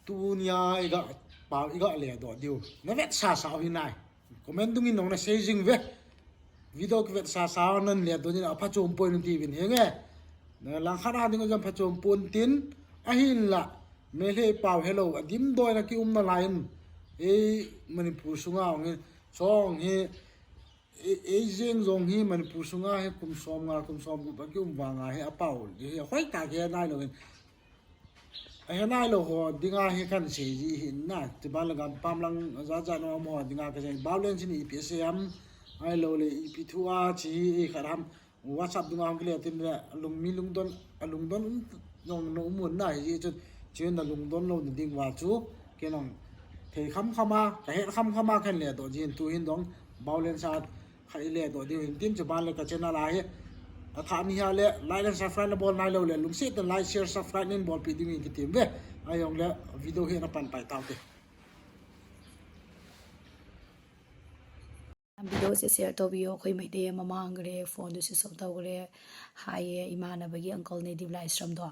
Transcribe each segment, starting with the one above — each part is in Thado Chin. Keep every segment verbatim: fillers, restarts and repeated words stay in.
Tunia iga pau iga ledoh diu. Na vetsasa u hinai. Comment dungin nong na sei jing ve. Video kivetsasa u nan ledoh ding a phachom poi nati uvin henge. Na langkhat a ding jong phachom pon tin ahinla. Meitei pau helou a dimdoina kiumna lai in. Ei Manipur sunga hung hi. Chong hi. Ei, ei jeng jong hi Manipur sunga hi kum som nga, kum som gup a kium vanga hi a pau hi hoitah a kihe nailou in. Ahe nailou ho dinga hi kan sei ji hin na. Tiban le gampam lang jat jat nung um ho dinga ka sei. Violence in ipi asei ham. Ahilou le ipi thu a chi hi khat ham. WhatsApp dunga hung kile tin le lung mi lungdon, a lungdon um jong na um un na hi ji chun. Chun na lungdon lou na ding uva chu. Kei nang thei kham kham a, ka het kham kham a kan ledoh jin tu hin dong. Violence a khat i ledoh diu hin tin, chuban le ka channel a hi. Athah ni hia le, like and subscribe na bol nailou le, lungset tah in like, share, subscribe nin bolpeh dingin kitem ve. Ahijong le, video hi na pan pai taute. Video se share tou biyo, khoi mai de mama ang re, phone du switch off tou re. Hai, ima na bagi uncle ne dib lai sram do.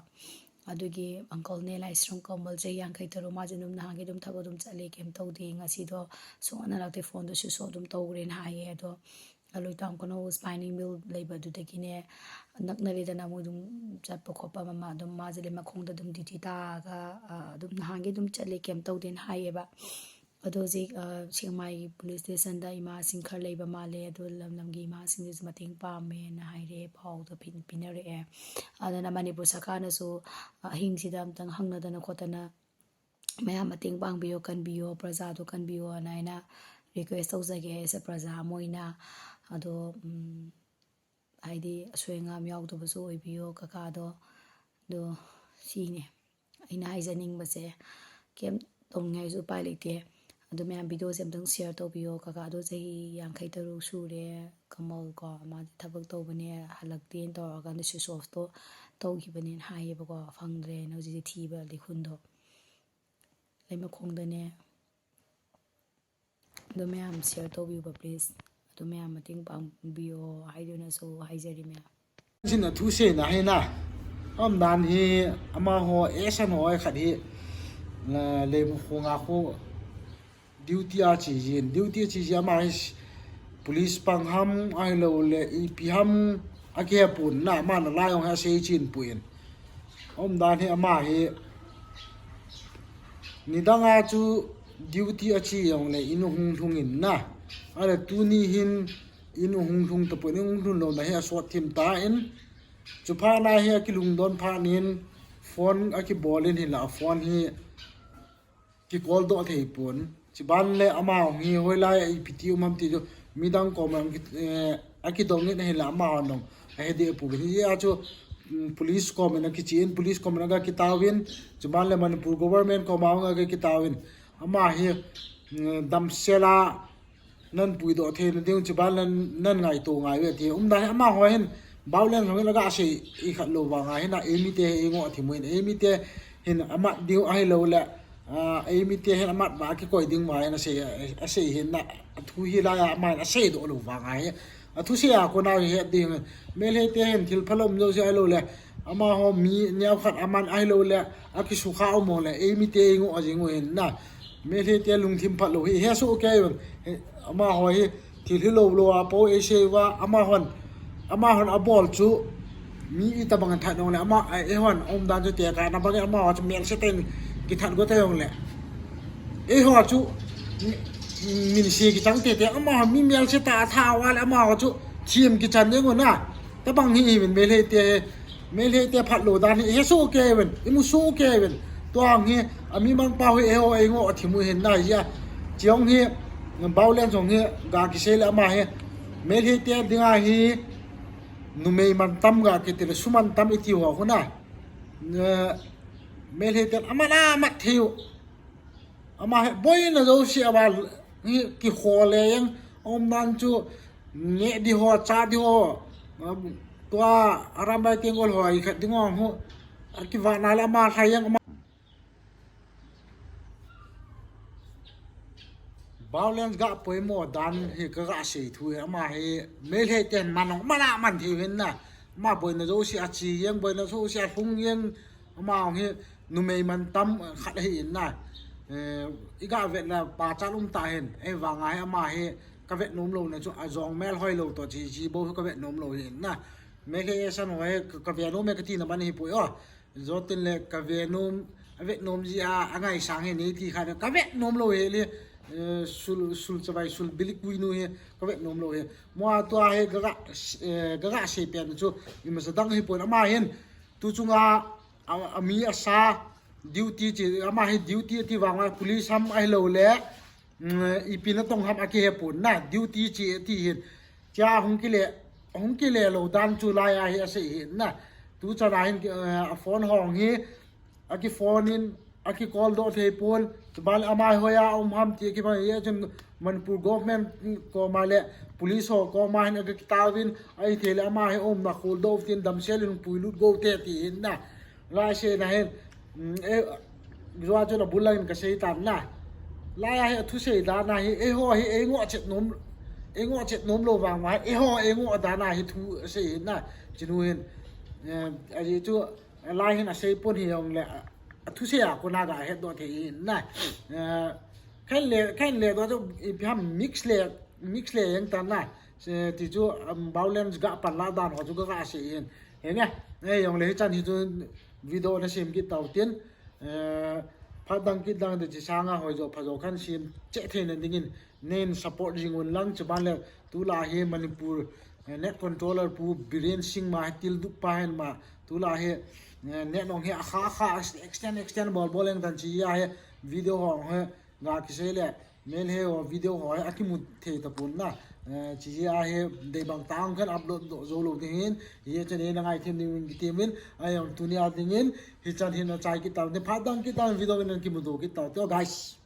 ꯑꯗꯨꯒꯤ uncle ꯅꯦ ꯂꯥꯏꯁ꯭ꯔꯝ ꯀꯃꯜꯁꯦ ꯌꯥꯡꯈꯩ ꯇꯔꯨꯛ, ꯃꯥꯁꯦ ꯑꯗꯨꯝ ꯅꯍꯥꯟꯒꯤ ꯑꯗꯨꯝ ꯊꯕꯛ ꯑꯗꯨꯝ ꯆꯠꯂꯦ, ꯀꯩꯝ ꯇꯧꯗꯦ꯫ ꯉꯁꯤꯗꯣ ꯁꯨꯡꯍꯟ ꯍꯜꯂꯛꯇꯦ, phoneꯗꯣ switch off ꯑꯗꯨꯝ ꯇꯧꯈ꯭ꯔꯦꯅ ꯍꯥꯏꯌꯦ꯫ ꯑꯗꯣ ꯑꯂꯣꯏ ꯇꯥꯎꯟ ꯀꯩꯅꯣ spinal mill ꯂꯩꯕ ꯑꯗꯨꯗꯒꯤꯅꯦ, ꯅꯛꯅꯔꯦꯗꯅ, ꯃꯣꯏ ꯑꯗꯨꯝ ꯆꯠꯄ ꯈꯣꯠꯄ ꯑꯃ ꯑꯃ꯫ ꯑꯗꯨꯝ ꯃꯥꯁꯦ ꯂꯩꯃꯈꯣꯡꯗ ꯑꯗꯨꯝ duty ꯇꯥꯔꯒ, ꯑ, ꯑꯗꯨꯝ ꯅꯍꯥꯟꯒꯤ ꯑꯗꯨꯝ ꯆꯠꯂꯦ, ꯀꯩꯝ ꯇꯧꯗꯦꯅ ꯍꯥꯏꯌꯦꯕ꯫ ꯑꯗꯣ ꯍꯧꯖꯤꯛ, ꯑ, ꯁꯦꯛꯃꯥꯏꯒꯤ police stationꯗ ꯏꯃꯥꯁꯤꯡ ꯈꯔ ꯂꯩꯕ ꯃꯥꯜꯂꯦ꯫ ꯑꯗꯣ ꯂꯝ ꯂꯝꯒꯤ ꯏꯃꯥꯁꯤꯡꯗꯨꯁꯨ ꯃꯇꯦꯡ ꯄꯥꯝꯃꯦꯅ ꯍꯥꯏꯔꯦ, ꯄꯥꯎꯗꯣ ꯄꯤ-, ꯄꯤꯅꯔꯛꯑꯦ꯫ ꯑꯗꯨꯅ ꯃꯅꯤꯄꯨꯔ ꯁꯔꯀꯥꯔꯅꯁꯨ, ꯑ, ꯑꯍꯤꯡꯁꯤꯗ ꯑꯝꯇꯪ ꯍꯪꯅꯗꯅ ꯈꯣꯠꯇꯅ ꯃꯌꯥꯝ ꯃꯇꯦꯡ ꯄꯥꯡꯕꯤꯌꯣ, ꯀꯟꯕꯤꯌꯣ, ꯄ꯭ꯔꯖꯥꯗꯣ ꯀꯟꯕꯤꯌꯣꯅ ꯑꯩꯅ request ꯇꯧꯖꯒꯦ as a ꯄ꯭ꯔꯖꯥ ꯑꯃ ꯑꯣꯏꯅ꯫ ꯑꯗꯣ, ꯎꯝ, ꯍꯥꯏꯗꯤ ꯑꯁꯣꯏ ꯑꯉꯥꯝ ꯌꯥꯎꯗꯕꯁꯨ ꯑꯣꯏꯕꯤꯌꯣ ꯀꯀꯥꯗꯣ꯫ ꯑꯗꯣ ꯁꯤꯅꯦ ꯑꯩꯅ ꯍꯥꯏꯖꯅꯤꯡꯕꯁꯦ꯫ ꯀꯩꯝ ꯇꯧꯅꯤꯡꯉꯥꯏꯁꯨ ꯎꯄꯥꯏ ꯂꯩꯇꯦ꯫ ꯑꯗꯣ ꯃꯌꯥꯝ videoꯁꯦ ꯑꯝꯇꯪ share ꯇꯧꯕꯤꯌꯣ꯫ ꯀꯀꯥꯗꯣ ꯆꯍꯤ ꯌꯥꯡꯈꯩ ꯇꯔꯨꯛ ꯁꯨꯔꯦ, ꯀꯃꯜ ꯀꯣ, ꯃꯥꯗꯤ ꯊꯕꯛ ꯇꯧꯕꯅꯦ, ꯍꯜꯂꯛꯇꯦꯅ ꯇꯧꯔꯀꯥꯟꯗ switch offꯇꯣ ꯇꯧꯈꯤꯕꯅꯦꯅ ꯍꯥꯏꯌꯦꯕꯀꯣ, ꯐꯪꯗ꯭ꯔꯦꯅ ꯍꯧꯖꯤꯛꯇꯤ ꯊꯤꯕ ꯂꯤꯈꯨꯟꯗꯣ꯫ ꯂꯩꯃꯈꯣꯡꯗꯅꯦ꯫ ꯑꯗꯣ ꯃꯌꯥꯝ share ꯇꯧꯕꯤꯌꯨꯕ please꯫ ꯑꯗꯣ ꯃꯌꯥꯝ ꯃꯇꯦꯡ ꯄꯥꯡꯕꯤꯌꯣ ꯍꯥꯏꯗꯨꯅꯁꯨ ꯍꯥꯏꯖꯔꯤ ꯃꯌꯥꯝ꯫ Sina thu sena hina. Umdan hi amaho, eh, san ho, eh, khat hi, la, le mu khu nga khu duty a chi jin. Duty a chi jin ama hi police pang ham, ahilou le, ipi ham, akihe pon na, ama na lai jong hi asei chin pon. Umdan hi ama hi, nidang a chu duty a chi jong le, in hung lhung in na. Ale tuni hin, in hung lhung tapon, in hung lhung lou na hi asot thim tan. Chuphat na hi akilungdon phat in phone akibol in hinla phone hi kicall doh thei pon. Chuban le ama hi hoilai a ipi ti um ham ti chu midang koma ki, eh, akidong in hinla ama hon dong ahe deh pon. Hijeh a chu, mm, police koma akichen, police koma akitauvin, chuban le Manipur government koma akitauvin. Ama hi, mm, damsel a nan puidoh theina ding, chuban le nan ngaito ngai uve ti. Umdan hi amaho hin, Baolen jong hin aga sei, i khat lou vanga hin a, eimite hi eingoh a thi mu hin, eimite hin amat diu ahilou le, a, eimite hin amat va kikoi ding va hin asei, asei hin na, athu hi lai a ama hin asei doh lou vanga hi. Athu sei a kona hi het ding, Meitei te hin thil phalom jouse ahilou le, amaho mi neokhat aman ahilou le, akisukha um ho le, eimite eingoh a jing u hin na. Meitei te lungthim phat lou hi, he su ke yun. He, amaho hi, thil hilou lou a po eisei uva, amahon, amahon abol chu, mi itabang that nong le, ama, a, eihon, umdan chu tekah na bang, amaho chu melse ten, kithat go ta jong le. Eiho chu, mi, min se kichang tete, amaho mi melse tah a tha uva le, amaho chu, thim kichan ding u na. Tabang hi, hi min Meitei te, Meitei te phat lou dan hi, he su ke ven, imu su ke ven. Tua hi, ami mang pa hi, eiho, eingoh a thi mu hin na, ya. Chiong hi, Baolen jong hi, ga kisei le ama hi. Meitei te dinga hi, numei mantam ga kiti le, su mantam iti ho khu na. Ne, Meitei te amat amat thei u. Ama hi boina jouse a val hi kikhol le jeng, umdan chu nge di ho, cha di ho, um, tua Arambai Tenggol ho i khat ding ho, akivah na le ama lhai jeng ama. Violence ga poimo dan hi kaga sei thu hi, ama hi Meitei ten man ong, man a man thei u hin na, ama boina jouse a chi jeng, boina jouse a lhung jeng, ama ong hi numei mantam khat ahi in na. Eh, i ga vet le pachat um ta hin, ei vang a hi ama hi ka vet nom lou na chu, a jong mel hoi lou to chi chi bo ka vet nom lou hi in na. Me ke san hoi ka, ka vet nom me ka ti na ban hi poi o. Jotin le ka vet nom, a vet nom ji a, a ngaisang hi nei ti kha ka vet nom lou hi le, eh, sul, sul chavai, sul bilik pui nu hi ka vet nom lou hi. Mo a tua hi ga ga, eh, ga ga sei pen chu, i ma sa dang hi poi ama hin. Tu chunga, a, a mi a sa, duty chi, ama hi duty ti vang a, police ham ahi lou le, mm, ipi na tong ham a kihe pon na, duty chi ti hin. Chia hung kile, hung kile lou dan chu lai a hi a sei hin na. Tu chan a hin, eh, a phone hong hi, a ki phone in, a ki call doh thei pon, chuban ama hoi a um ham ti ki phone ye chun Manipur government koma le police ho koma hin a ki tauvin, a i thei le ama hi um na khol doh tin damsel in pui lut go te ti hin na. Lai se na hin, mm, eh, jua chu na bul lang in ka sei tan na. Lai a hi a thu sei dan a hi, ei ho hi, ei ngo chet nom, ei ngo chet nom lou vang ma, ei ho, ei ngo dan a hi thu sei hin na. Chinu hin, eh, a ji chu, lai hin a sei pon hi ong le, a thu sei a kona ga het doh thei hin na. Eh, khen le, khen le doh chu ipi ham mix le, mix le yang tan na. Se ti chu, um, violence ga pan la dan ho chu ga ga sei hin. He nge, eh, ong le hi chan hi chu video na sim kit tau tin. Eh, phat dang kit dang de chi sanga hoi jo pha jo khan sim che thei na ding in. Nen support jing un lang, chuban le tulai hi Manipur, eh, net controller pu Biren Singh ma hi til dup pa hin ma, tulai hi, eh, net nong hi a kha kha extend, extend bol bol leng tan chi a hi video ho hi ga ki sei le, mel he ho video ho hi a ki mu thei ta pon na, eh, chi a hi dei bang tang khan upload doh zo lou ding hin, hi chan hi na ngai them ding in ki tem in, a ong tuni a ding in, hi chan hin a chai kit tau, ni phat dang kit dang video in ki mu doh kit tau, guys.